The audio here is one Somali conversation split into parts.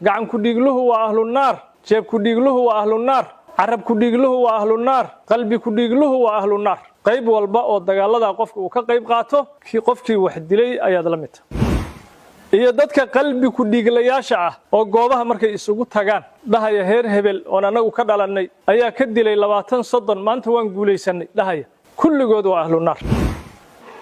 Gacan ku-dhiigluhu waa ahlunaar, jeeb ku-dhiigluhu waa ahlunaar, carab ku-dhiigluhu waa ahlunaar, qalbi ku-dhiigluhu waa ahlunaar. Qayb walba oo dagaaladaa qofka uu ka qayb qaato, kii qofkii wax dilay ayaad la mid tahay. Iyo dadka qalbi ku-dhiiglayaasha ah oo goobaha markay isugu tagaan dhahaya, "Heer hebel oon annagu ka dhalannay ayaa ka dilay 20, 30, maanta waan guulaysanay," dhahaya, kulligood waa ahlunaar.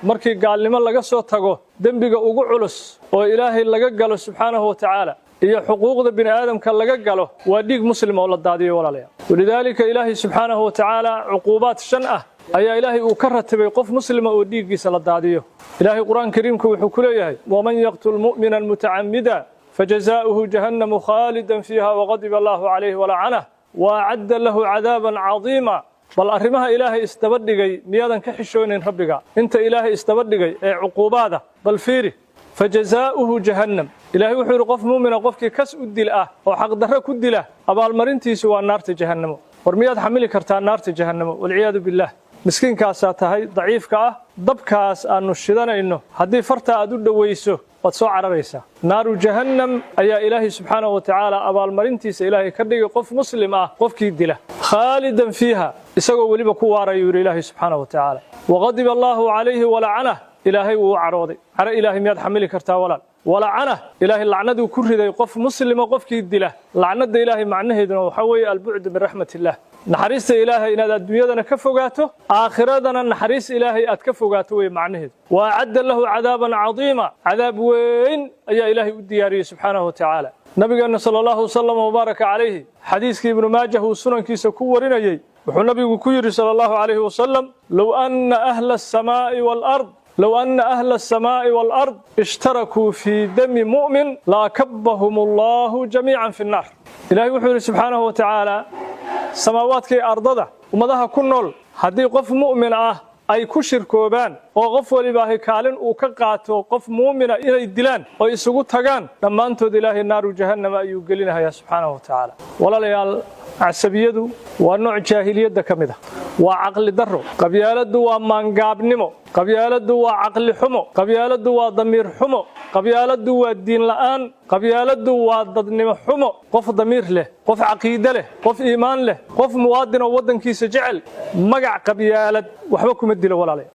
Markii gaalnimo laga soo tago, dembiga ugu culus oo Ilaahay laga galo subxaanahu wa tacaala iyo xuquuqda bini aadamka laga galo waa dhiig Muslim oo la daadiyo, walaalayaal. Walidaalika Ilaahay subxaanahu wa tacaala cuquubaad shan ah ayaa Ilaahay uu ka ratibay qof Muslima oo dhiiggiisa la daadiyo. Ilaahay Qur-aan Kariimka wuxuu ku leeyahay: "ومن يقتل مؤمنا متعمدا فجزاؤه جهنم خالدا فيها وغضب الله عليه ولعنه وأعد له عذابا عظيما." Bal arrimaha Ilaahay isdaba dhigay, miyaadan ka xishoonayn Rabbiga? Inta Ilaahay isdaba dhigay ee cuquubaada bal fiiri. فجزاؤه جهنم. Ilaahay wuxuu yidhi, qof muumina qofkii kas u dil ah oo xaqdarro ku dila, abaalmarintiisu waa naarta Jahannamo. War miyaad xamili kartaa naarta Jahannamo? Walciyaadu billaah. Miskiinkaasaa tahay, daciifka ah. Dabkaas aannu shidanayno haddii fartaa aad u dhowayso, waad soo cararaysaa. Naaru Jahannam ayaa Ilaahay subxaanahu wa tacaala abaalmarintiisa Ilaahay ka dhigay qof Muslim ah qofkii dila. خالدا فيها, isagoo weliba ku waarayuu yidhi Ilaahay subxaanahu wa tacaala. وغضب الله عليه ولعنه. Ilaahay wuu u carooday. Caro Ilaahay miyaad xamili kartaa, walaal? ولعنه, Ilaahay lacnaduu ku riday qof Muslima qofkii dila. Lacnada Ilaahay macnaheeduna waxaa weeye البعد من رحمة الله, naxariista Ilaahay inaad adduunyadana ka fogaato, aakhiradana naxariis Ilaahay aad ka fogaato wey macnaheedu. وأعد له عذابا عظيما, cadaab weyn ayaa Ilaahay u diyaariyey subxaanahu wa tacaala. Nabigeenna sala allahu wasalam wabaaraka calayhi, xadiiskii Ibnu Maajah uu sunankiisa ku warinayey, wuxuu nabigu ku yidhi sala allahu calayhi wasalam: "لو أن أهل السماء والأرض، لو أن أهل السماء والأرض اشتركوا في دم مؤمن لأكبهم الله جميعا في النار." Ilaahay wuxuu yidhi subxaanahu wa tacaala, samaawaadkii ardada ummadaha ku nool haddii qof mu'min ah ay ku shirkoobaan oo qof walibaahi kaalin uu ka qaato qof muumina inay dilaan oo isugu tagaan, dhammaantood Ilaahay naaru Jahannama ayuu gelinahayaa subxaanahu wa tacaala. Walaalayaal, casabiyadu waa nooc jaahiliyadda ka mid ah, waa caqli darro. Qabyaaladdu waa maangaabnimo, qabyaaladdu waa caqli xumo, qabyaaladdu waa damiir xumo, qabyaaladdu waa diin la'aan, qabyaaladdu waa dadnimo xumo. Qof damiir leh, qof caqiide leh, qof iimaan leh, qof muwaadin oo waddankiisa jecel, magac qabyaalad waxba kuma dilo, walaalayaal.